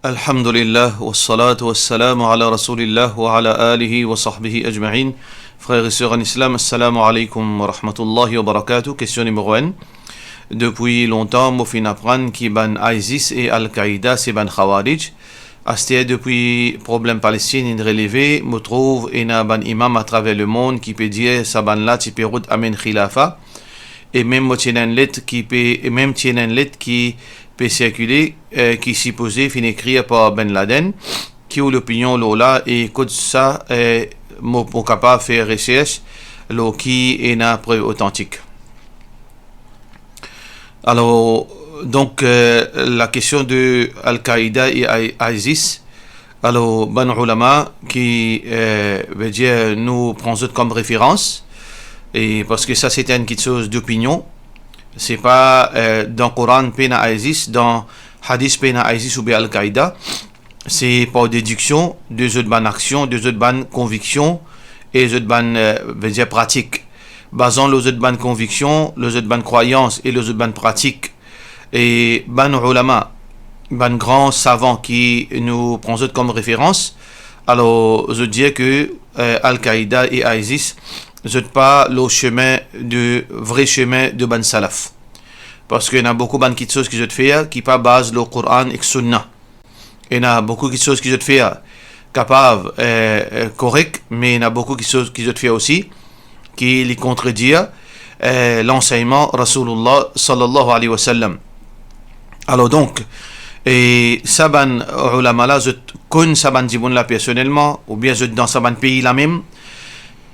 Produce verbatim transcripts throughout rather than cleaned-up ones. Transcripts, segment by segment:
Alhamdulillah, wassalatu wassalamu ala Rasoulillah wa ala alihi wa sahbihi ajma'in. Frer e ser an Islam, assalamu alaykum wa rahmatullahi wa barakatuh. Kestion nimero enn. Depi lontan, mo finn aprann ki bann ISIS e Al-Qaida se bann Khawarij. Aster, depi problem Palestinn inn releve, mo trouv ena bann imam atraver lemond ki pe dir sa bann la ti pe rod amenn khilafa. E mem mo ti ena enn let ki pe, e mem ti ena enn let ki pe sirkile, eh, ki sipoze finn ekrir par Bin Laden. Ki ou lopinion lor la, e kot sa, eh, mo pou kapav fer resers lor ki ena prev otantik? Alor, donk, eh, la kestion de Al-Qaida e I-, ISIS, alor, bann oulama ki, eh, vedir nou pran zot kom referans, e parski sa se enn kiksoz dopinion, se pa, eh, dan Koran pena ISIS, dan Hadis pena ISIS oubien Al-Qaida, se par dediksion de zot bann aksion, de zot bann konviksion e zot bann, eh, vedir pratik. Bazan lor zot bann konviksion, lor zot bann krwayans e lor zot bann pratik, e bann oulama, bann gran savan ki nou pran zot kom referans, alor zot dir ke, eh, Al-Qaida e ISIS, zot pa lor semin de, vre semin de bann salaf. Parski ena boukou bann kiksoz ki zot fer ki pa baz lor Koran ek Sunna. Ena boukou kiksoz ki zot fer kapav, eh, eh, korek, me ena boukou kiksoz ki zot fer osi ki li kontredir, eh, lansegnman Rasoulillah sallallahu alayhi wa sallam. Alor donk, e sa bann oulama la, zot konn sa bann dimoun la personelman, oubien zot dan sa bann pei la mem,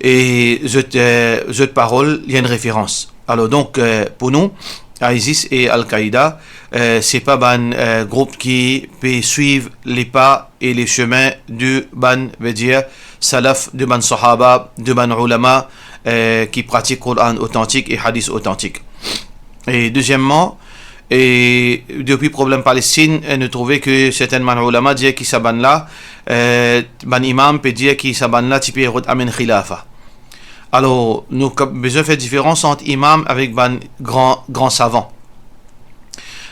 e zot, eh, zot parol, li enn referans. Alor donk, eh, pou nou, ISIS e Al-Qaida, eh, se pa bann, eh, group ki pe swiv lepa e lesemin de bann, vedir, salaf, de bann sahaba, de bann oulama, eh, ki pratik Koran otantik e Hadis otantik. E dezieman, e depi problem Palestinn, eh, nou trouve ke sertin bann oulama dir ki sa bann la, eh, bann imam pe dir ki sa bann la ti pe rod amenn khilafa. Alor, nou ka-, bizin fer diferans ant imam avek bann gran, gran savan.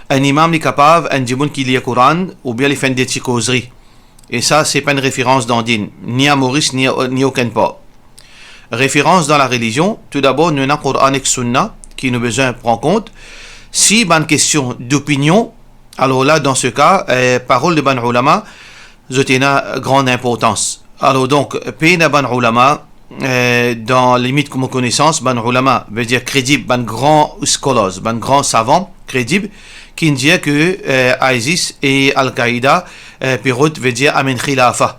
Enn imam, li kapav enn dimoun ki lir Koran, oubien li fer enn de ti kozri. E sa, se pa enn referans dan din, ni a Moris, ni, ni okenn par. Referans dan larelizion, toudabor, nou ena Koran ek Sunna, ki nou bizin pran kont. Si bann kestion dopinion, alor la, dan se ka, eh, parol de bann oulama, zot ena gran inportans. Alor donk, pena bann oulama, eh, dan limit mo konesans, bann oulama, vedir kredib, bann gran scholars, bann gran savan kredib, ki'nn dir ke, eh, ISIS e Al-Qaida, eh, pe rod, vedir amenn khilafa.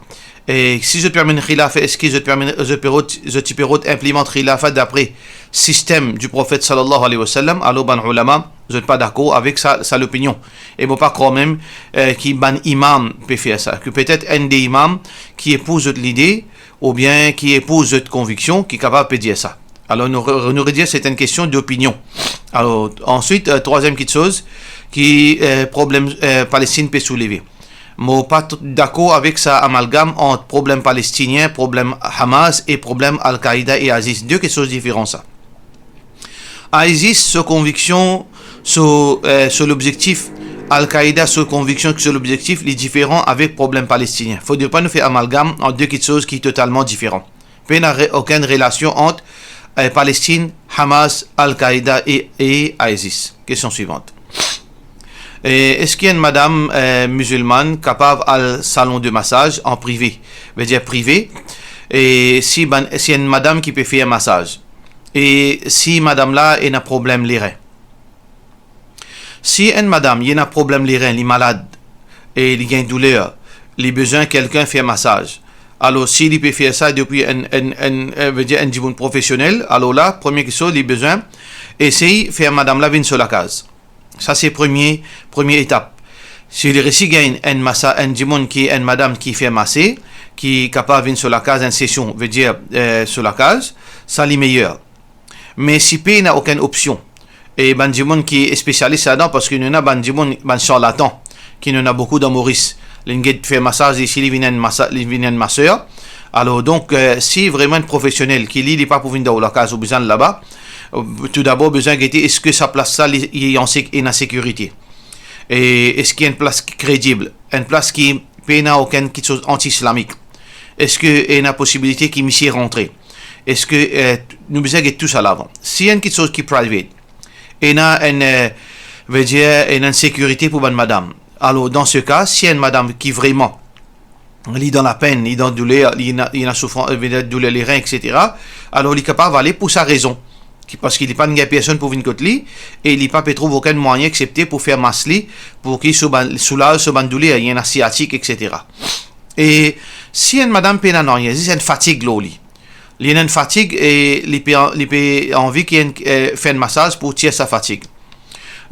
E si zot pe amenn khilafa, eski zot pe amenn, zot pe rod, zot ti pe rod inplimant khilafa dapre sistem di Profet sallallahu alayhi wa sallam? Alor bann oulama, zot pa dakor avek sa, sa lopinion. E mo pa krwar mem, eh, ki bann imam pe fer sa. Ki petet enn de imam ki epouz zot lide, oubien ki epouz zot konviksion, ki kapav pe dir sa. Alor, nou re-, nou redir, se enn kestion dopinion. Alor, answit, eh, trwaziem kiksoz ki, eh, problem, eh, Palestinn pe souleve. Mo pa t-, dakor avek sa amalgam ant problem palestinien, problem Hamas e problem Al-Qaida e ISIS. De kiksoz diferan sa. ISIS, so konviksion, so, eh, so lobzektif, Al-Qaida, so konviksion, so lobzektif, li diferan avek problem palestinien. Fodre pa nou fer amalgam ant de kiksoz ki totalman diferan. Pena re-, okenn relasion ant, eh, Palestinn, Hamas, Al-Qaida e, e ISIS. Kestion swivant. Eh, eski enn madam, eh, mizilmann kapav al salon de masaz an prive? Vedir prive. E si bann, si enn madam ki pe fer masaz, e si madam la ena problem lerin. Si enn madam, li ena problem lerin, li malad, e li gagn douler, li bizin kelkenn fer masaz. Alor, si li pe fer sa depi enn, enn, enn, eh, vedir enn dimoun profesionel, alor la, premie kiksoz, li bizin esey fer madam la vinn so lakaz. Sa se premie, premie etap. Si li resi gagn enn masa-, enn dimoun ki, enn madam ki fer mase, ki kapav vinn so lakaz, enn sesion, vedir, eh, so lakaz, sa li meyer. Me si pena okenn opsion, e bann dimoun ki spesialis ladan, parski nou ena bann dimoun, bann sarlatan, ki nou ena boukou dan Moris. Li'nn get fer masaz isi, li vinn enn masa-, li vinn enn maser. Alor, donk, eh, si vreman enn profesionel ki li, li pa pou vinn dan ou lakaz, ou bizin al laba, eh, toudabor bizin gete eski sa plas la, li, li an sek-, ena sekirite. E eski enn plas ki kredib? enn plas ki pena okenn kiksoz anti-islamik? Eski ena posibilite ki misie rantre? Eski, eh, nou bizin get tousala avan? Si enn kiksoz ki private, ena enn, eh, vedir, ena enn sekirite pou bann madam. Alor, dan se ka, si enn madam ki vreman, li dan lapenn, li dan douler, li ena, li ena soufrans, eh, douler lerin, et cetera, alor li kapav ale pou sa rezon. Ki, parski li pa gagn personn pou vinn kot li, e li pa pe trouv okenn mwayin exsepte pou fer mas li, pou ki sou bann, soulaz so bann douler, li ena siatik, et cetera. E si enn madam pena nanye, zis enn fatig lor li. Li ena enn fatig e li pe, li pe anvi ki enn, eh, fer enn masaz pou tir sa fatig.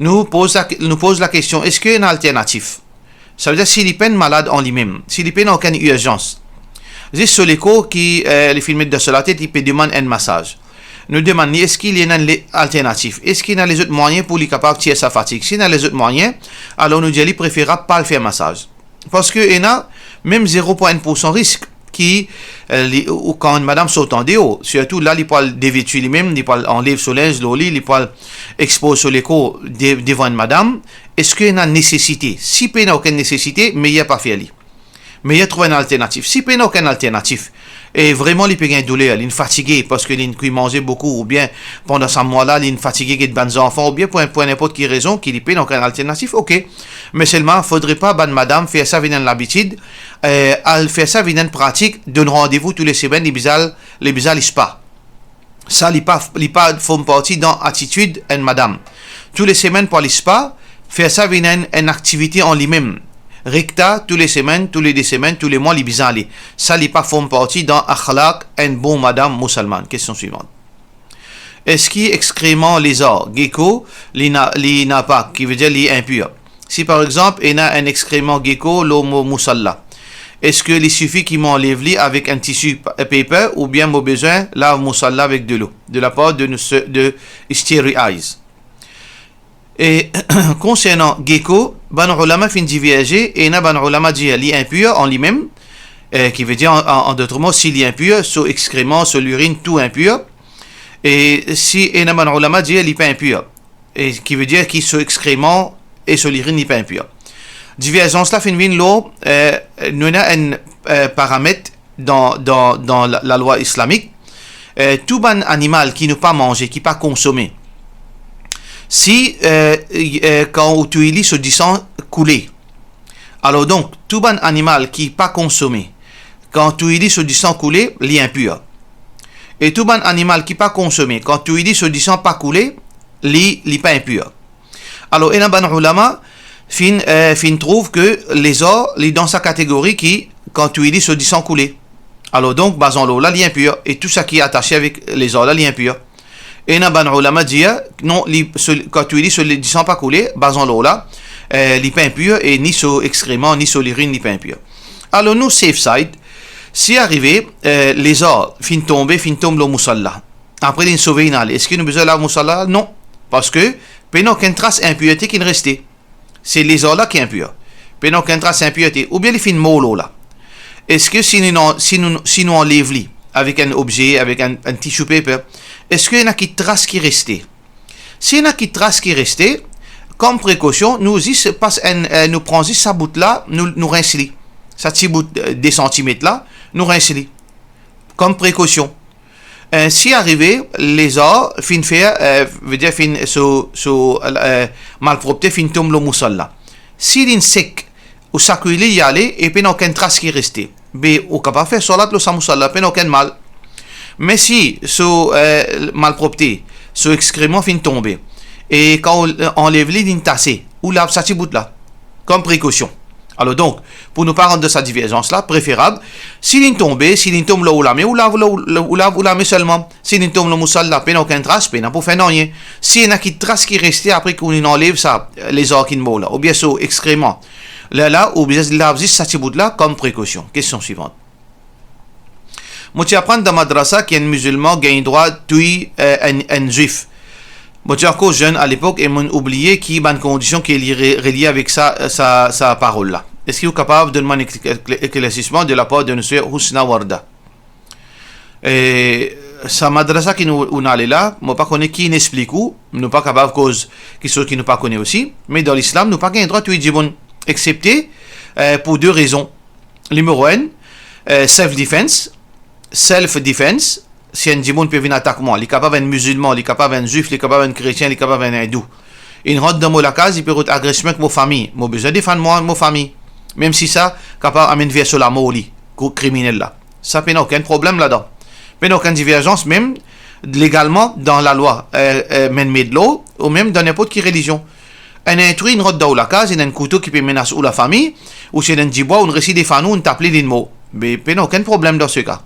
Nou poz la, nou poz lakestion, eski ena alternatif? Savedir si li pena malad an limem, si li pena okenn irzans, zis so lekor ki, eh, li finn met dan so latet, li pe demann enn masaz. Nou demann li, eski li ena enn le-, alternatif? Eski ena lezot mwayin pou li kapav tir sa fatig? Si ena lezot mwayin, alor nou dir li preferab pa al fer masaz. Parski ena mem zero pwin enn poursan risk ki, eh, li, ou, ou kan enn madam sort andeor, sirtou la, li pou al deveti limem, li pou al anlev so linz lor li, li pou al expoz so lekor de-, devan enn madam. Eski ena nesesite? Si pena okenn nesesite, meyer pa fer li. Meyer trouv enn alternatif. Si pena okenn alternatif, e vreman li pe gagn douler, li fatige parski li kwi manze boukou, oubien pandan sa mwa la, li fatige get bann zanfan, oubien pou, pou ninport ki rezon, ki li pena okenn alternatif, ok. Me selman, fodre pa bann madam fer sa vinn enn labitid, eh, al fer sa vinn enn pratik, donn randevou tou le semenn, li bizin al, li bizin al spa. Sa, li pa, li pa form parti dan atitid enn madam. Tou le semenn pou al spa, fer sa vinn enn, enn aktivite an limem. Rekta, tou le semenn, tou le de semenn, tou le mwa, li bizin ale. Sa, li pa form parti dan akhlaq enn bon madam mousalmann. Kestion swivan. Eski exkreman lezar, geko, li na, li napa, ki vedir li inpir? Si par exanp, ena enn exkreman geko lor mo mousalla, eski li sifi ki mo anlev li avek enn tisi pa-, paper, oubien mo bizin lav mousalla avek delo, de lapar de nou se-, de Sterile Eyes? E konsernan geko, bann oulama finn diverze, e ena bann oulama dir li inpir an limem, eh, ki vedir, an, an, an dot mo, si li inpir, so exkreman, so lirinn, tou inpir. E si ena bann oulama dir li pa inpir, e ki vedir ki so exkreman e so lirinn li pa inpir. Diverzans la finn vinn lor, eh, nou ena enn, eh, paramet dan, dan, dan la, lalwa islamik, eh, tou bann animal ki nou pa manze, ki pa konsome, si, eh, eh, kan ou touy li, so disan koule. Alor donk, tou bann animal ki pa konsome, kan touy li, so disan koule, li inpir. E tou bann animal ki pa konsome, kan touy li, so disan pa koule, li, li pa inpir. Alor, ena bann oulama finn, eh, finn trouv ke lezar, li dan sa kategori ki, kan touy li, so disan koule. Alor donk, bazan lor la, li inpir, e tou sa ki atase avek lezar la, li inpir. Ena bann oulama dir, non, li, so, kan touy li, so disan pa koule, bazan lor la, eh, li pa inpir, e ni so exkreman, ni so lirinn, li pa inpir. Alor nou safe side, si arive, eh, lezar finn tonbe, finn tom lor mousalla, apre linn sove, linn ale, eski nou bizin lav mousalla? Non, parski pena okenn tras inpirte ki reste. Se lezar la ki inpir. Pena okenn tras inpirte, oubien li finn mor lor la. Eski si nou, si nou, si nou anlev li avek enn obze, avek enn, enn tissue paper, eski ena ki tras ki reste? Si ena ki tras ki reste, kom prekosion, nou zis pas enn, eh, nou pran zis sa bout la, nou, nou rins li. Sa ti bout, eh, de santimet la, nou rins li. Kom prekosion. Eh, si arive, lezar finn fer, eh, vedir finn so, so, eh, malpropte finn tom lor mousalla. Si linn sek, ou sakwi li, li ale, e pena okenn tras ki reste, be ou kapav fer swalat lor sa mousalla, pena okenn mal. Me si so, eh, malpropte, so exkreman finn tonbe, e kan ou, eh, anlev li, linn tase, ou lav sa ti bout la, kom prekosion. Alor donk, pou nou pa rant dan sa diverzans la, preferab, si linn tonbe, si linn tom lor ou lame, ou lav, ou, ou lav ou lame selman. Si linn tom lor mousalla, pena okenn tras, pena pou fer nanye. Si ena ki tras ki reste apre ki ou linn anlev sa, eh, lezar ki mor la, oubien so exkreman, lerla ou bizin lav zis sa ti bout la kom prekosion. Kestion swivan. Mo ti aprann dan madrasa ki enn mizilman gagn drwa touy, eh, enn, enn zwif. Mo ti ankor zenn alepok e mo'nn oubliye ki bann kondision ki li re-, relie avek sa, sa, sa parol la. Eski ou kapav donn mwa enn ek-, ek-, eklersisman de lapar de nou ser Husna Warda? E sa madrasa ki nou, ou'nn ale la, mo pa kone ki'nn explik ou, nou pa kapav koz kiksoz ki nou pa kone osi, me dan Lislam, nou pa gagn drwa touy dimoun, exsepte eh, pou de rezon. Nimero enn, eh, self defense. Self defense, si enn dimoun pe vinn atak mwa, li kapav enn mizilman, li kapav enn zwif, li kapav enn kretien, li kapav enn indou. Li rant dan mo lakaz, li pe rod agres mwa ek mo fami. Mo bizin defann mwa, mo fami. Mem si sa kapav amenn ver so lamor li, kou kriminel la. Sa pena okenn problem ladan. Pena okenn diverzans, mem legalman dan lalwa, eh, eh, man-made law, ou mem dan ninport ki relizion. Enn intri inn rant dan ou lakaz, ena enn kouto ki pe menas ou lafami, ou si ena enn dibwa, ou resi defann ou, ou tap li, linn mor. Be, pena okenn problem dan se ka.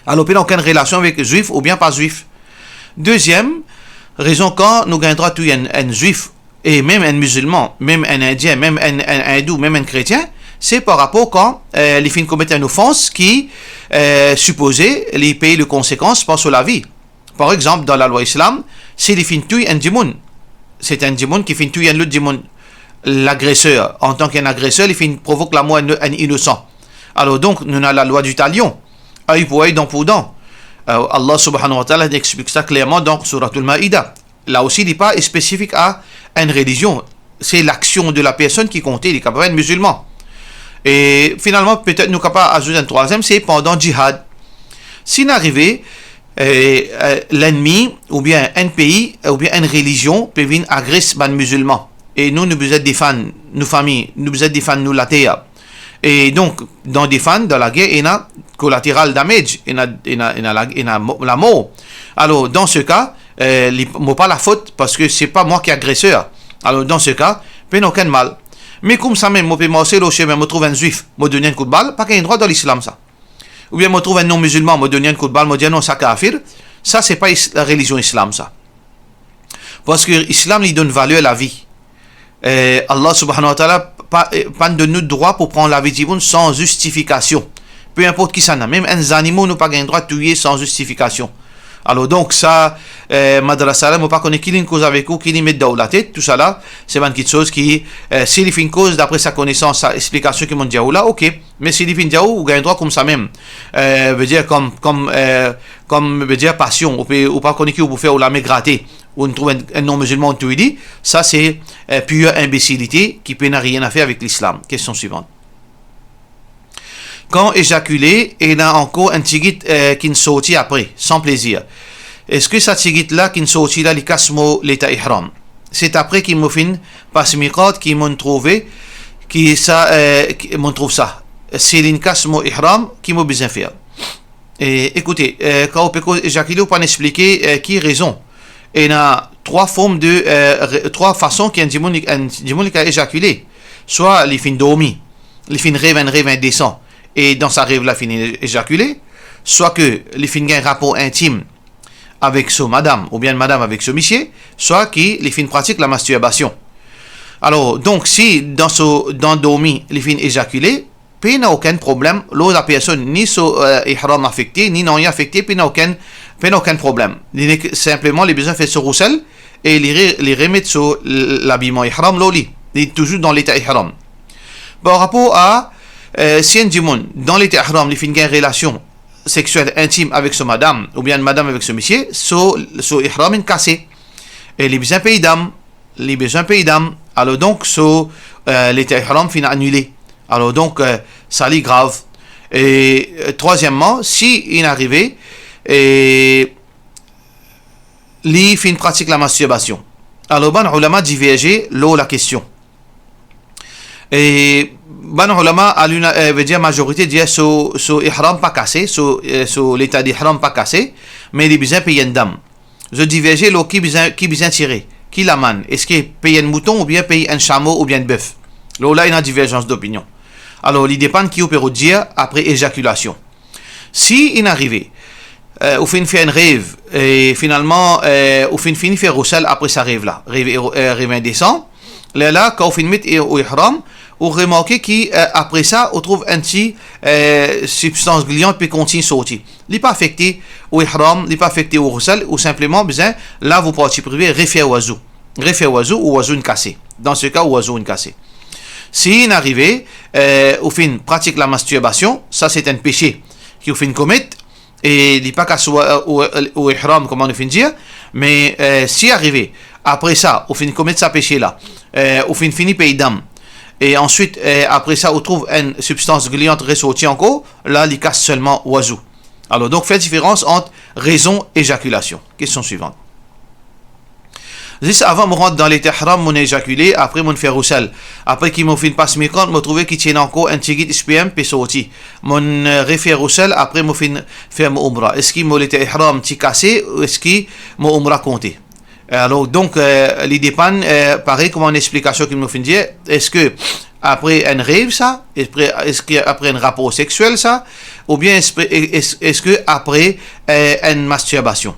Alor, pena okenn relasion avek zwif oubien pa zwif. Deziem rezon, kan nou gagn drwa touy enn, enn zwif, e mem enn mizilman, mem enn indien, mem enn, enn indou, mem enn kretien, se par rapor kan, eh, li finn komet enn ofans ki, eh, sipoze li pey le konsekans par so lavi. Par exanp, dan lalwa islam, si li finn touy enn dimoun, se enn dimoun ki finn touy enn lot dimoun, lagreser, antan ki enn agreser, li finn provok lamor enn, enn inosan. Alor donk, nou ena lalwa di talion, ey pou ey, dan pou dan. Eh, Allah subhanahu wa ta'ala explik sa klerman dan Souratul Maida. La osi, li pa spesifik a enn relizion. Se laksion de la personn ki konte, li kapav enn mizilman. E finalman, petet nou kapav azout enn trwaziem, se pandan jihad. Si inn arive, eh, eh, lennmi, oubien enn pei, oubien enn relizion pe vinn agres bann mizilman, e nou, nou bizin defann nou fami, nou bizin defann nou later. E donk, dan defann, dan lager, ena collateral damage, ena, ena, ena la-, ena mo-, lamor. Alor, dan se ka, eh, li, mo pa lafot, parski se pa mwa ki agreser. Alor, dan se ka, pena okenn mal. Me koumsa mem, mo pe marse lor sime, mo trouv enn zwif, mo donn li enn kout bal, pa gagn drwa dan lislam sa. Oubien mo trouv enn non-mizilman, mo donn li enn kout bal, mo dir, "Non, sa kafir, sa se pa is-, relizion islam sa." Parski islam, li donn valer lavi. Eh, Allah subhanahu wa ta'ala pa, eh, pa'nn donn nou drwa pou pran lavi dimoun san zistifikasion. Pe inport kisannla, mem enn zanimo, nou pa gagn drwa touye san zistifikasion. Alor donk sa, eh, madrasa la, mo pa kone ki linn koz avek ou, ki linn met dan ou latet, tousala, se bann kiksoz ki, eh, si li finn koz dapre sa konesans, sa explikasion ki monn dir ou la, ok. Me si li finn dir ou, ou gagn drwa koumsa mem. Eh, vedir kom, kom, eh, kom, vedir pasion, ou pe, ou pa kone ki ou pou fer, ou lame grate, ou trouv enn, enn non-mizilman, ou touy li, sa se, eh, pir inbesilite ki pena nanye a fer avek lislam. Kestion swivan. Kan ezakile, ena ankor enn tigit, eh, ki'nn sorti apre, san plezir. Eski sa tigit la ki'nn sorti la, li kas mo leta ihram? Se apre ki mo finn pas miqat ki mo'nn trouve ki sa, eh, ki mo'nn trouv sa. Si li'nn kas mo ihram, ki mo bizin fer? E, ekoute, eh, kan ou pe koz ezakile, ou pa'nn explike, eh, ki rezon. Ena trwa form de, eh, re-, trwa fason ki enn dimoun, enn dimoun li kapav ezakile. Swa li finn dormi, li finn rev enn rev indesan, e dan sa rev la finn ezakile, swa ke li finn gagn rapor intim avek so madam, oubien madam avek so misie, swa ki li finn pratik lamastirasion. Alor, donk, si dan so, dan dormi, li finn ezakile, pena okenn problem lor lapersonn, ni so, eh, ihram afekte, ni nanye afekte, pena okenn, pena okenn problem. Li nek-, sinpleman, li bizin fer so rousel e li re-, li remet so l-, labiman ihram lor li. Li touzour dan leta ihram. Par rapor a, eh, si enn dimoun, dan leta ihram, li finn gagn relasion sexiel intim avek so madam, oubien madam avek so misie, so, so ihram inn kase. E li bizin pey dam, li bizin pey dam. Alor donk, so, eh, leta ihram finn anile. Alor donk, eh, sa li grav. E, eh, trwazieman, si inn arive, e li finn pratik lamastirasion. Alor, bann oulama diverze lor lakestion. E bann oulama, aluna-, eh, vedir mazorite dir so, so ihram pa kase, so, eh, so leta di ihram pa kase, me li bizin pey enn dam. Zot diverze lor ki bizin, ki bizin tire, ki lamann, eski pey enn mouton oubien pey enn samo oubien enn bef. Lor la, ena diverzans dopinion. Alor, li depann ki ou pe rod dir apre ezakilasion. Si inn arive, eh, ou finn fer enn rev, e finalman, eh, ou finn fini fer rousel apre sa rev la, rev, eh, rev indesan, lerla, kan ou finn met, eh, ou ihram, ou remarke ki, eh, apre sa, ou trouv enn ti, eh, sibstans gliyan pe kontign sorti. Li pa afekte ou ihram, li pa afekte ou rousel, ou sinpleman bizin lav ou parti prive, refer ou wazou. Refer ou wazou, ou wazou inn kase. Dan se ka, ou wazou inn kase. Si inn arive, eh, ou finn pratik lamastirasion, sa se enn pese ki ou finn komet, e li pa kas ou, ou, ou ihram, kouma nou finn dir, me, eh, si arive, apre sa, ou finn komet sa pese la, eh, ou finn fini pey dam, e answit, eh, apre sa, ou trouv enn sibstans gliyan resorti ankor, la, li kas selman wazou. Alor, donk, fer diferans ant rezon e ezakilasion. Kestion swivan. Zis avan mo rant dan let ihram, mo'nn ezakile, apre mo'nn fer ghousl. Apre ki mo finn pas miqat, mo trouve ki ti ena ankor enn tigit sperm pe sorti. Mo'nn, eh, refer ghousl, apre mo finn fer mo oumra. Eski mo let ihram ti kase, ou eski mo oumra konte? Alor, donk, eh, li depann, eh, parey kouma enn explikasion ki mo finn dir, eski apre enn rev sa, apre, eski apre enn rapor sexiel sa, oubien espe-, es-, eski apre, eh, enn mastirbasion?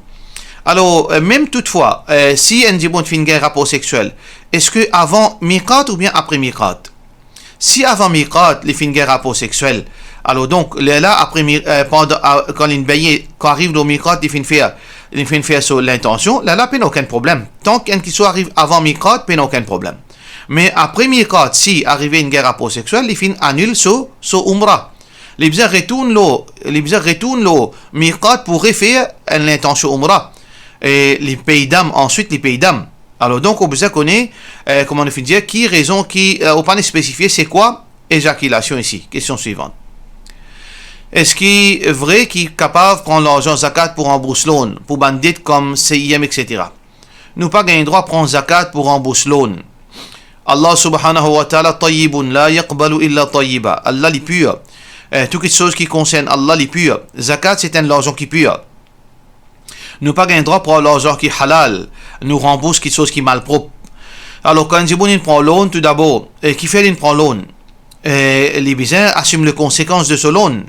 Alor, eh, mem toutfwa, eh, si enn dimoun finn gagn rapor sexiel, eski avan miqat oubien apre miqat? Si avan miqat, li finn gagn rapor sexiel, alor donk, lerla, apre mi-, eh, pandan, a, kan linn bengne, kan ariv lor miqat, li finn fer, li finn fer so lintansion, lerla pena okenn problem. Tan ki enn kiksoz ariv avan miqat, pena okenn problem. Me apre miqat, si arive inn gagn rapor sexiel, li finn anil so, so oumra. Li bizin retourn lor, li bizin retourn lor miqat pou refer enn lintansion oumra. E li pey dam, answit li pey dam. Alor donk, ou bizin kone, eh, kouma nou finn dir, ki rezon ki, eh, ou pa'nn spesifie, se kwa ezakilasion isi? Kestion swivan. Eski vre ki kapav pran larzan zakat pou ranbours loan, pou bann det kom C I M, et cetera? Nou pa gagn drwa pran zakat pou ranbours loan. Allah subhanahu wa ta'ala tayyibun la yaqbalu illa tayyiba. Allah li pir. Eh, tou kiksoz ki konsern Allah li pir. Zakat, se enn larzan ki pir. Nou pa gagn drwa pran larzan ki halal, nou ranbours kiksoz ki malprop. Alor, kan enn dimoun inn pran loan, toudabor, e kifer linn pran loan? E li bizin asim le konsekans de so loan.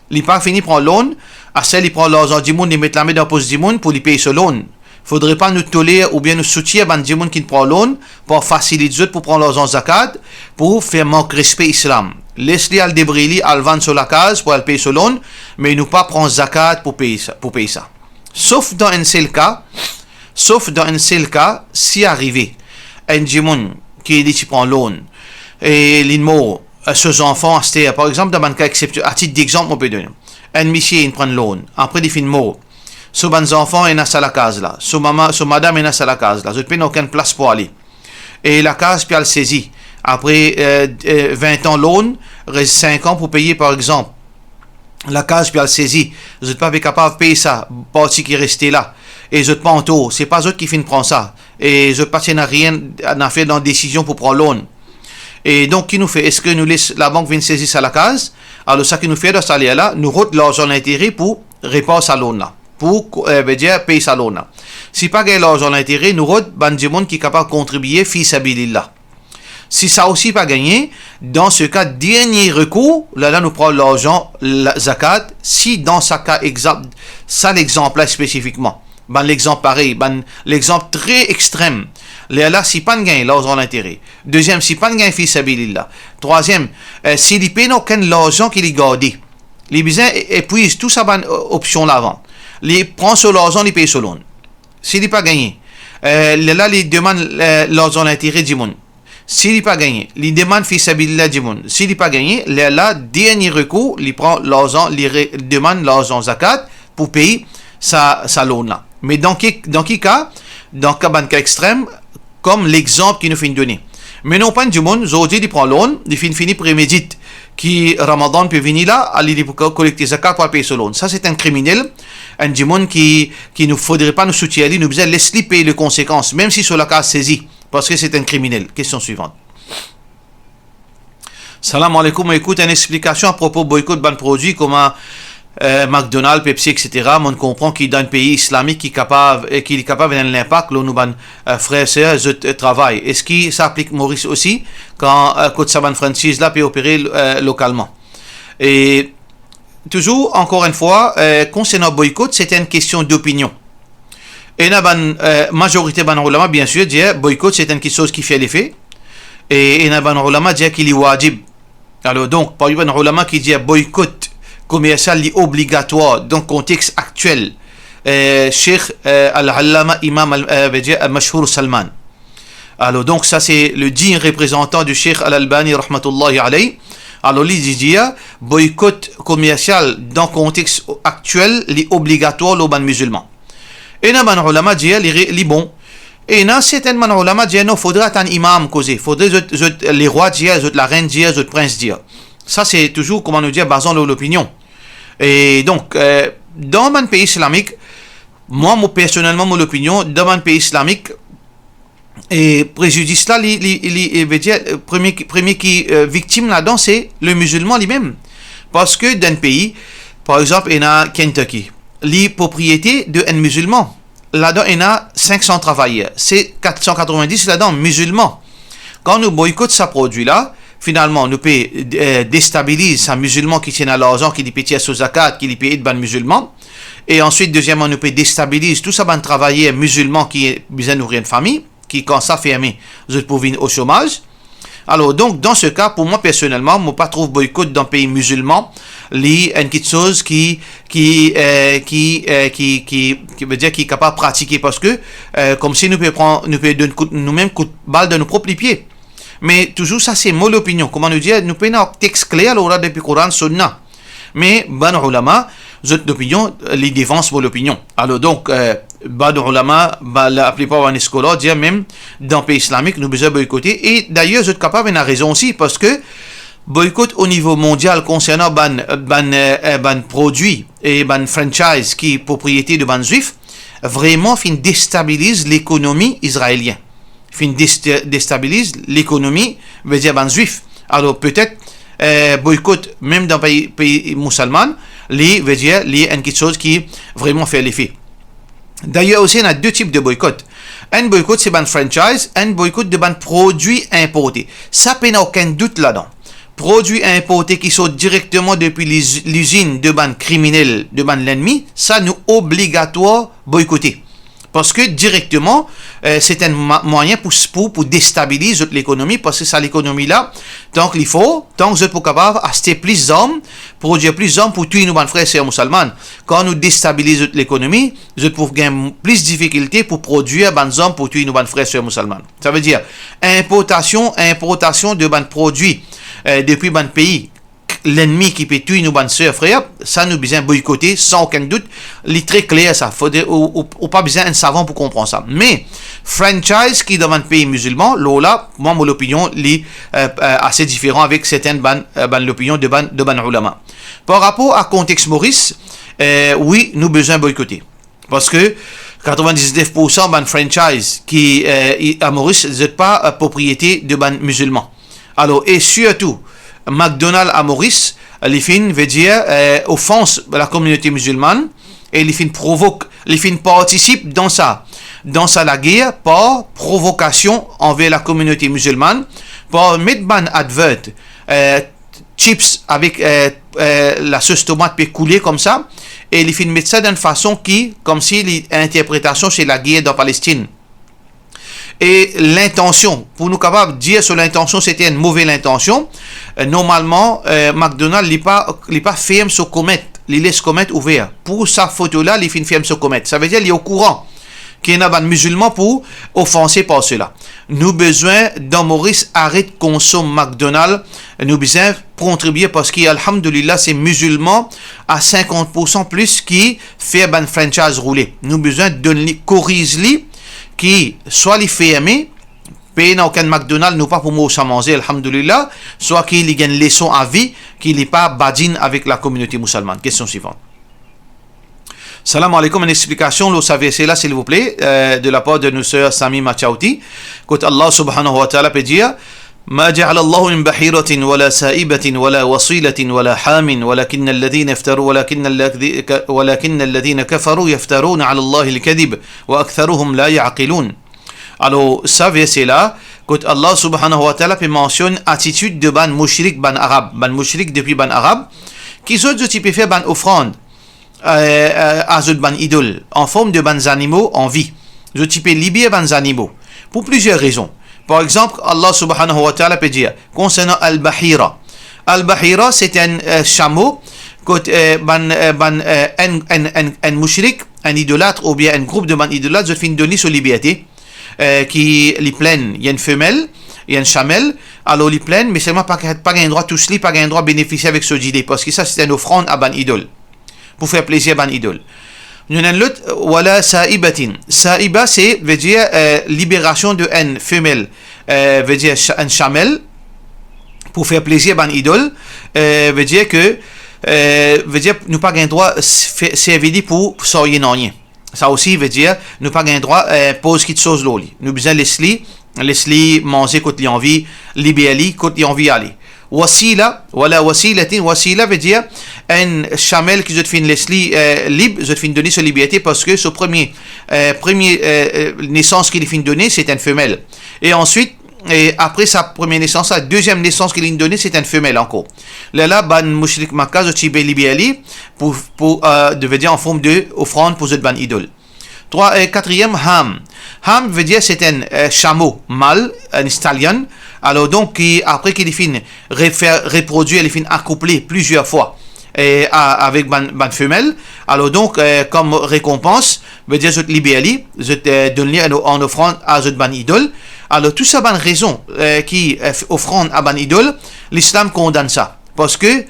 Li pa fini pran loan, aster li pran larzan dimoun, li met lame dan pos dimoun pou li pey so loan. Fodre pa nou toler oubien nou soutir bann dimoun ki pran loan, pou fasilit zot pou pran larzan zakat, pou fer mank respe Islam. Les li al debriy li, al vann so lakaz pou al pey so loan, me nou pa pran zakat pou pey sa, pou pey sa. Sof dan enn sel ka, sof dan enn sel ka, si arive enn dimoun ki li ti pran loan, e linn mor, eh, so zanfan aster, par exanp, dan bann ka exsepsion-, a tit dexanp, mo pe done. Enn misie inn pran loan, apre li finn mor. So bann zanfan ena sa lakaz la, so mama, so madam ena sa lakaz la, zot pena okenn plas pou ale. E lakaz pe al sezi. Apre, eh, eh, vin an loan, res sink an pou peye, par exanp. Lakaz pe al sezi, zot pa pe kapav pey sa parti ki reste la. E zot pa an tor, se pa zot ki finn pran sa. E zot pa ti ena nanye a fer dan desizion pou pran loan. E donk, ki nou fer? Eski nou les labank vinn sezi sa lakaz? Alor, sa ki nou fer dan sa ler la, nou rod larzan lintere pou repar sa loan la, pou, eh, vedir, pey sa loan la. Si pa gagn larzan lintere, nou rod bann dimoun ki kapav kontribie fi sabilillah. Si sa osi pa gagne, dan se ka, dernie rekour, lerla nou pran larzan la-, zakat, si dan sa ka egzanp, sa lexanp la spesifikman, bann lexanp parey, bann lexanp tre extrem, lerla si pa'nn gagn larzan lintere, deziem, si pa'nn gagn fi sabilillah, trwaziem, eh, si li pena okenn larzan ki li garde, li bizin e-, epwiz tou sa bann, eh, opsion la avan. Li pran so larzan, li pey so loan. Si li pa gagne, eh, lerla li demann, eh, larzan lintere dimoun. Si li pa gagne, li demann fi sabilillah dimoun. Si li pa gagne, lerla, dernie rekour, li pran larzan, li re-, demann larzan zakat pou pey sa, sa loan la. Me dan ki, dan ki ka? Dan ka, bann ka extrem, kom lexanp ki nou finn done. Me nou pran dimoun, zordi li pran loan, li finn fini premedit ki Ramadan pe vini la, li, li pou ko-, kolekte zakat pou al pey so loan. Sa se enn kriminel, enn dimoun ki, ki nou fodre pa nou soutir li, nou bizin les li pey le konsekans, mem si so lakaz sezi, parski se enn kriminel. Kestion swivan. Salam aleykoum, mo ekout enn explikasion apropo boykot bann prodwi kouma, eh, McDonald, Pepsi, et cetera. Mo'nn konpran ki dan enn pei islamik ki kapav, eh, ki li kapav ena enn linpak lor nou bann, eh, frer, ser, zot, eh, travay. Eski sa aplik Moris osi, kan, eh, kot sa bann franchiz la pe opere, eh, lokalman? E touzour, ankor enn fwa, eh, konsernan boykot, se enn kestion dopinion. Ena bann, eh, mazorite bann oulama, biensir, dir boykot se enn kiksoz ki fer lefe. E ena bann oulama dir ki li wajib. Alor, donk, parmi bann oulama ki dir boykot komersial li obligatwar dan kontex aktiel, eh, Sheikh, eh, Al-Allama Imam Al-, eh, vedir Al-Mashhour Salman. Alor, donk, sa se le digne reprezantan de Sheikh Al-Albani, rahmatullahi alayh. Alor, li, li dir, boykot komersial dan kontex aktiel, li obligatwar lor bann mizilman. Ena bann oulama dir, li re-, li bon. Ena sertin bann oulama dir, non, fodre atann imam koze, fodre zot, zot lerwa dir, zot larenn dir, zot prins dir. Sa se touzour, kouma nou dir, bazan lor lopinion. E donk, eh, dan bann pei islamik, mwa, mo, personelman, mo lopinion, dan bann pei islamik, e prezidis la, li, li, li, e, vedir, e, premie ki, premie ki, e, viktim ladan, se le mizilman limem. Parski dan enn pei, par exanp, ena Kentucky, li propriete de enn mizilman. Ladan ena sink san travayer, se kat san katrovin-dis ladan mizilman. Kan nou boykot sa prodwi la, finalman, nou pe, e, destabiliz sa mizilman ki ti ena larzan, ki li pe tir so zakat, ki li pe ed bann mizilman. E answit, dezieman, nou pe destabiliz tou sa bann travayer mizilman ki bizin nouri enn fami, ki kan sa ferme, zot pou vinn o somaz. Alor, donk, dan se ka, pou mwa, personelman, mo pa trouv boykot dan pei mizilman, li enn kiksoz ki, ki, e, ki, e, ki, ki, ki vedir ki kapav pratike, parski, e, koumsi nou pe pran, nou pe donn kout, noumem kout bal dan nou prop lipie. Me touzour, sa se mo lopinion. Kouma nou dir, nou pena text kler, alor la, depi Koran, Sounna. Me bann oulama, zot lopinion, li devans mo lopinion. Alor donk, e, bann oulama, ba, laplipar bann eskolar dir mem dan pei islamik, nou bizin boykote. E dayer, zot kapav ena rezon osi, parski boykot o nivo mondial konsernan bann, bann, e, e, bann prodwi e bann franchise ki propriete de bann Zwif, vreman finn destabiliz lekonomi izraelien. Finn dest-, destabiliz lekonomi, vedir bann Zwif. Alor, petet, e, boykot, mem dan pei, pei mousalman, li, vedir, li enn kiksoz ki vreman fer lefe. Dayer osi, ena de tip de boykot. Enn boykot, se bann franchise, enn boykot de bann prodwi inporte. Sa pena okenn dout ladan. Prodwi inporte ki sort direkteman depi liz-, lizinn de bann kriminel, de bann lennmi, sa nou obligatwar boykote. Parski direkteman, e, se enn ma-, mwayin pou, pou, pou destabiliz zot lekonomi, parski sa lekonomi la, tank li for, tank zot pou kapav aste plis zarm, prodwir plis zarm pou touy nou bann frer ser mousalman. Kan nou destabiliz zot lekonomi, zot pou gagn plis difikilte pou prodwir bann zarm pou touy nou bann frer ser mousalman. Savedir, inportasion, inportasion de bann prodwi, e, depi bann pei lennmi ki pe touy nou bann ser frer, sa nou bizin boykote san okenn dout, li tre kler sa, fode, ou, ou, ou pa bizin enn savan pou konpran sa. Me, franchise ki dan bann pei mizilman, lor la, mwa, mo lopinion, li, e, e, ase diferan avek sertin bann, e, bann lopinion de bann, de bann oulama. Par rapor a kontex Moris, e, wi, nou bizin boykote. Parski katrevin-diznef poursan bann franchise ki, e, i-, a Moris, zot pa, e, propriete de bann mizilman. Alor, e sirtou, McDonald a Moris, li finn, vedir, e, ofans lakominote mizilman, e li finn provok, li finn partisip dan sa, dan sa lager par provokasion anver lakominote mizilman, par met bann advert, e, chips avek, e, e, lasos tomat pe koule koumsa, e li finn met sa dan enn fason ki, koumsi li, interpretasion se lager dan Palestinn. E lintansion, pou nou kapav dir so lintansion, se ti enn move lintansion. E, normalman, e, McDonald, li pa, li pa ferm so komint, li les komint ouver. Pou sa foto la, li finn ferm so komint. Savedir, li okouran ki ena bann mizilman pou ofanse par sela. Nou bizin, dan Moris, aret konsom McDonald. Nou bizin kontribie parski, alhamdulillah, se mizilman a sinkant poursan plis ki fer bann franchise roule. Nou bizin donn li, koriz li, ki swa li ferme, pena okenn McDonald, nou pa pou mor san manze, alhamdulillah, swa ki li gagn leson avi, ki li pa badinn avek lakominote mousalman. Kestion swivan. Salam aleykoum, enn explikasion lor sa verse la, silvouple, euh, de la part de nou ser Sami Machauti, kot Allah subhanahu wa ta'ala pe dir, ما جعل الله من بحيرة ولا سائبة ولا وصيلة ولا حام ولكن الذين افتروا ولكن الذي ولكن الذين كفروا يفترون على الله الكذب وأكثرهم لا يعقلون. Alor, sa verse la, kot Allah subhanahu wa ta'ala pe mansionn atitid de bann moushrik, bann Arab, bann moushrik depi bann Arab, ki zot, zot ti pe fer bann ofrann, euh, euh, a zot bann idol, an form de bann zanimo an vi. Zot ti pe libir bann zanimo, pou plizier rezon. Par exanp, Allah subhanahu wa ta'ala pe dir, konsernan Al-Bahira. Al-Bahira, se enn, euh, samo, kot, euh, bann, euh, bann, euh, enn, enn, enn, enn moushrik, enn idolat, oubien enn group de bann idolat, zot finn donn li so liberte, euh, ki li plenn, li enn femel, li enn chamel, alor li plenn, me selman pa, pa gagn drwa tous li, pa gagn drwa benefisie avek so dile, parski sa se enn ofrann a bann idol, pou fer plezir bann idol. Nou ena enn lot, wala sa'ibatin. Sa'iba, se, vedir, eh, liberasion de enn femel, eh, vedir cha-, enn chamel, pou fer plezir bann idol, eh, vedir ke, eh, vedir nou pa gagn drwa s-, fe-, servi li pou sarye nanye. Sa osi vedir nou pa gagn drwa, eh, poz kitsoz lor li. Nou bizin les li, les li manze kot li anvi, liber li kot li anvi ale. Wasila, wala wasilatin, wasila vedir enn chamel ki zot finn les li, eh, lib, zot finn donn li so liberte, parski so premie, eh, premie, eh, eh, nesans ki li finn done, se enn femel. E answit, e apre sa premie nesans la, deziem nesans ki li done, se enn femel ankor. Lerla bann moushrik Makka, zot ti pe liber li pou, pou, eh, de, vedir an form de ofrann pou zot bann idol. Trwa, eh, katriem, ham. Ham vedir se enn, eh, samo mal, enn stallion. Alor donk, ki, apre ki li finn refer-, reprodwir, li finn akouple plizier fwa, eh, a-, avek bann, bann femel. Alor donk, eh, kom rekonpans, vedir zot liber li, zot, eh, donn li an, an ofrann a zot bann idol. Alor tou sa bann rezon, eh, ki, eh, f-, ofrann a bann idol, Lislam kondann sa. Parski,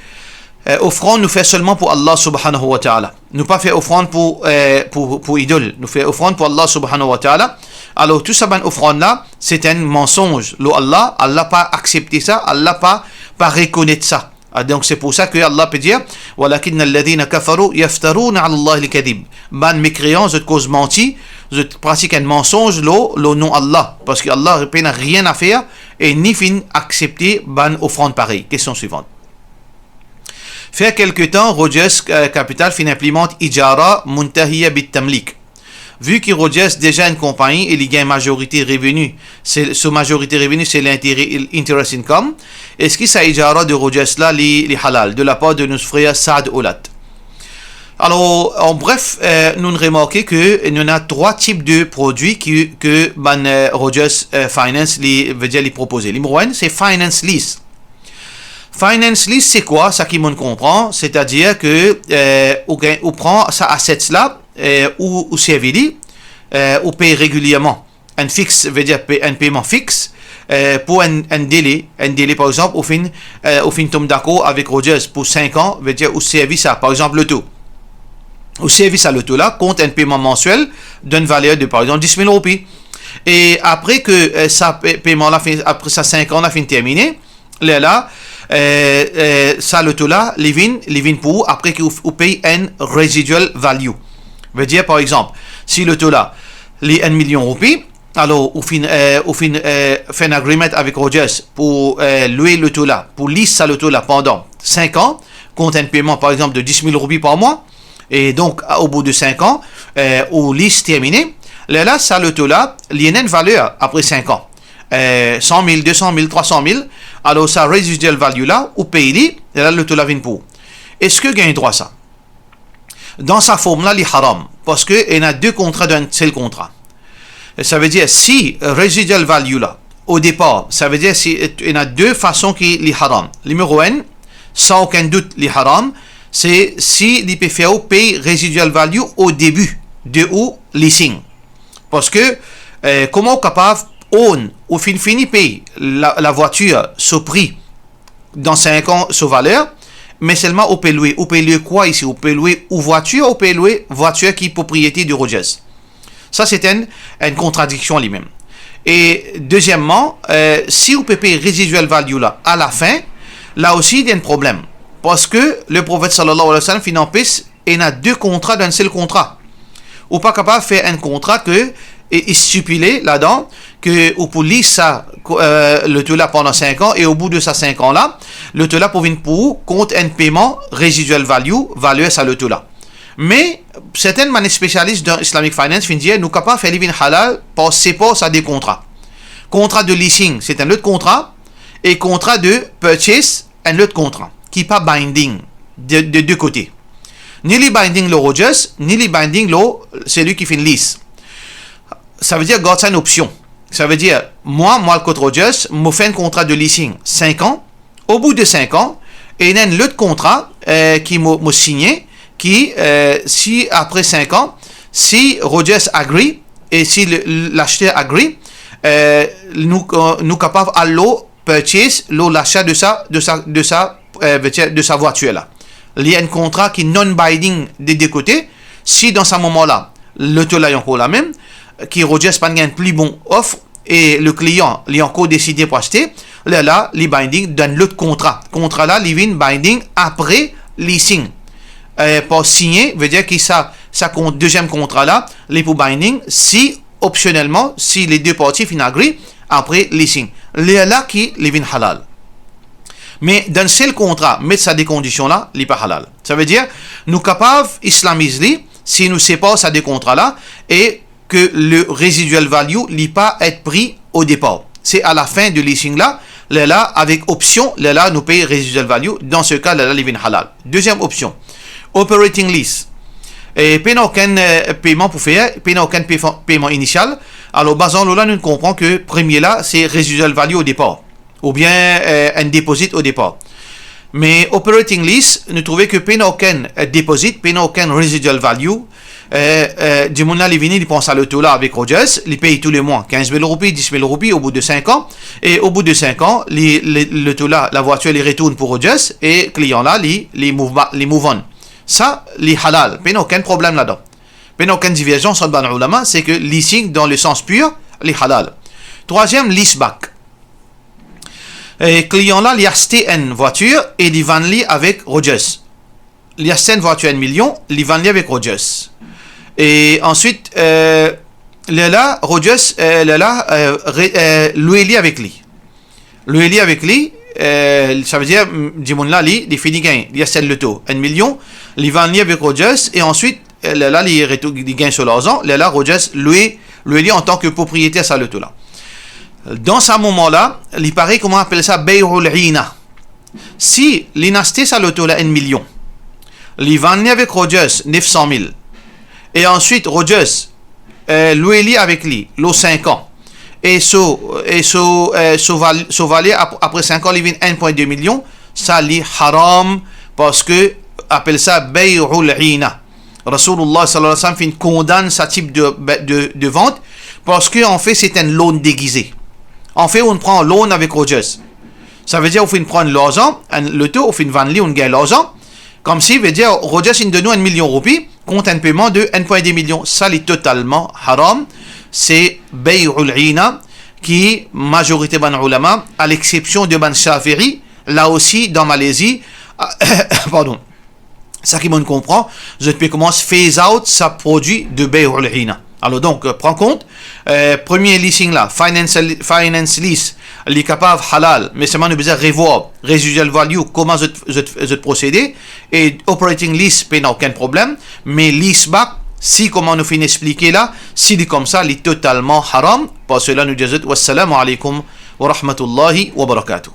eh, ofrann nou fer selman pou Allah subhanahu wa ta'ala. Nou pa fer ofrann pou, eh, pou, pou idol. Nou fer ofrann pou Allah subhanahu wa ta'ala. Alor tou sa bann ofrann la, se enn mansonz lor Allah. Allah pa aksepte sa, Allah pa, pa rekonet sa. Ah, donk se pou sa ke Allah pe dir, "Walakinna alladhina kafaru yaftaruna ala Allahi al-kadhib." Bann mekreyan, zot koz manti, zot pratik enn mansonz lor, lor non Allah, parski Allah pena rien a fer e ni finn aksepte bann ofrann parey. Kestion swivan. Fer kelke tan, Rogers, eh, Capital finn inplimant ijara muntahiya bit tamlik. Vi ki Rogers deza enn konpagni e li gagn mazorite reveni, se, so mazorite reveni se lintere, interest income, eski sa ijara de Rogers la li, li halal, de lapar de nou frer Saad Olat? Alor, an bref, eh, nou remarke ke nou ena trwa tip de prodwi ki, ke bann, eh, Rogers, eh, Finance, li, vedir li propoze. Nimero enn, se finance lease. Finance lease, se kwa? Sa ki monn konpran, setadir ke, eh, ou gagn, ou pran sa assets la, eh, ou, ou servi li, eh, ou pey regilierman. Enn fix, vedir pe-, enn peyman fix, eh, pou enn, enn dele, enn dele, par exanp, ou finn, eh, ou finn tom dakor avek Rogers pou sink an, vedir ou servi sa, par exanp, loto. Ou servi sa loto la kont enn peyman mansiel, dan enn valer de, par exanp, dis mil roupi. E apre ke, eh, sa pe-, peyman la finn, apre sa sink an la finn termine, lerla, eh, eh, sa loto la, li vinn, li vinn pou ou, apre ki ou, ou pey enn residual value. Vedir, par exanp, si loto la, li enn milion roupi, alor ou finn, eh, ou finn, eh, fer enn agreement avek Rogers pou, eh, lwe loto la, pou lease sa loto la pandan sink an, kont enn peyman, par exanp, de dis mil roupi par mwa, e donk, a, o bout de sink an, eh, ou lease termine, lerla, sa loto la, li ena enn valer apre sink an. Eh, san mil, de san mil, trwa san mil, alor sa residual value la, ou pey li, lerla loto la vinn pou ou. Eski gagn drwa sa? Dan sa form la, li haram, parski ena de kontra dan enn sel kontra. Savedir, si residual value la, o depar, savedir, si, ena de fason ki li haram. Nimero enn, san okenn dout, li haram, se si li pe fer ou pey residual value o debi de ou leasing. Parski, eh, kouma ou kapav own, ou finn fini pey la, lavwatir so pri dan sink an so valer, me selman ou pe lwe, ou pe lwe kwa isi? Ou pe lwe ou vwatir, ou pe lwe vwatir ki propriete de Rogers? Sa, se enn, enn kontradiksion limem. E dezieman, eh, si ou pe pey residual value la alafin, la osi, li enn problem. Parski Leprofet, sallallahu alayhi wa sallam, finn anpes ena de kontra dan enn sel kontra. Ou pa kapav fer enn kontra ke, e, i stipile ladan ke ou pou lease sa, ko-, eh, loto la pandan sink an, e o bout de sa sink an la, loto la pou vinn pou ou kont enn peyman residual value, valer sa loto la. Me serten bann spesialis dan Islamic Finance finn dir, nou kapav fer li vinn halal par separ sa de kontra. Kontra de leasing, se enn lot kontra, e kontra de purchase, enn lot kontra, ki pa binding de, de de kote. Ni li binding lor Rogers, ni li binding lor selwi ki finn lease. Savedir, gard sa enn opsion. Savedir, mwa, mo al kot Rogers, mo fer enn kontra de leasing sink an. O bout de sink an, ena enn lot kontra, eh, ki mo, mo signe, ki, eh, si apre sink an, si Rogers agree, e si le, lacheter agree, eh, nou, eh, nou kapav al lor purchase, lor lasa de sa, de sa, de sa, eh, vedir, de sa vwatir la. Li enn kontra ki non-binding de de kote, Si dan sa moman la, loto la li ankor lamem, ki Rogers pa'nn gagn pli bon of, e le klian, li ankor deside pou aste, lerla, li binding dan lot kontra. Kontra la, li vinn binding apre leasing. Eh, par siyen, vedir ki sa, sa kont-, deziem kontra la, li pou binding si, opsionelman, si le de parti finn agree apre leasing. Lerla ki li vinn halal. Me dan sel kontra, met sa de kondision la, li pa halal. Savedir, nou kapav islamiz li, si nou separ sa de kontra la, e ke le residual value, li pa et pri o depar. Se a la fin de leasing la, lerla, avek opsion, lerla, nou pey residual value, dan se ka, lerla, li vinn halal. Deziem opsion, operating lease. E pena okenn, eh, peyman pou fer, pena okenn peyman, peyman inisial. Alor, bazan lor la, nou konpran ke premie la, se residual value o depar. Oubien, eh, enn deposit o depar. Me operating lease, nou trouve ke pena okenn, eh, deposit, pena okenn residual value. Eh, eh, dimoun la, li vini, li pran sa loto la avek Rogers, li pey tou le mwa kinz mil roupi, dis mil roupi, o bout de sink an, e o bout de sink an, li, li, loto la, lavwatir, li retourn pou Rogers, e klian la, li, li move ba-, li move on. Sa, li halal, pena okenn problem ladan. Pena okenn diverzans ant bann oulama, se ke leasing dan le sans pir, li halal. Trwaziem, lease back. E klian la, li aste enn vwatir e li vann li avek Rogers. Li aste enn vwatir enn milion, li vann li avek Rogers. E answit, eh, lerla, Rogers, eh, lerla, eh, re-, eh, lwe li avek li. Lwe li avek li, eh, savedir, mm, dimoun la, li, li fini gagn, li aste enn loto, enn milion, li vann li avek Rogers, e answit, eh, lerla, li retou-, li gagn so larzan, lerla, Rogers lwe, lwe li antan ke propriyeter sa loto la. Dan sa moman la, li parey kouma apel sa bey'ul ina. Si li inn aste sa loto la enn milion, li vann li avek Rogers nef san mil, e answit Rogers, eh, lwe li avek li lor sink an, e so, e so, eh, so val-, so valer ap-, apre sink an, li vinn enn pwin de milion, sa li haram, parski apel sa bey'ul ina. Rasoulillah sallallahu alayhi wa sallam finn kondann sa tip de, de, de vant, parski anfet se enn loan degize. Anfet, ou pran loan avek Rogers. Savedir, ou finn pran larzan, enn loto, ou finn vann li, ou gagn larzan. Koumsi, vedir, Rogers inn donn ou enn milion roupi, kont enn peyman de enn pwin de milion. Sa li totalman haram. Se bey'ul ina, ki mazorite bann oulama, a lexsepsion de bann Shafi'i, la osi dan Malezi, pardon, sa ki mo'nn konpran, zot pe koumans phase out sa prodwi de bey'ul ina. Alor donk, eh, pran kont, eh, premie leasing la, finance, finance lease, li kapav halal, me selman nou bizin revwar residual value, kouma zot, zot, zot prosede, e operating lease, pena okenn problem, me lease back, si kouma nou finn explike la, si li koumsa, li totalman haram. Par sela, nou dir zot, wassalamu alaykum wa rahmatullahi wa barakatuh.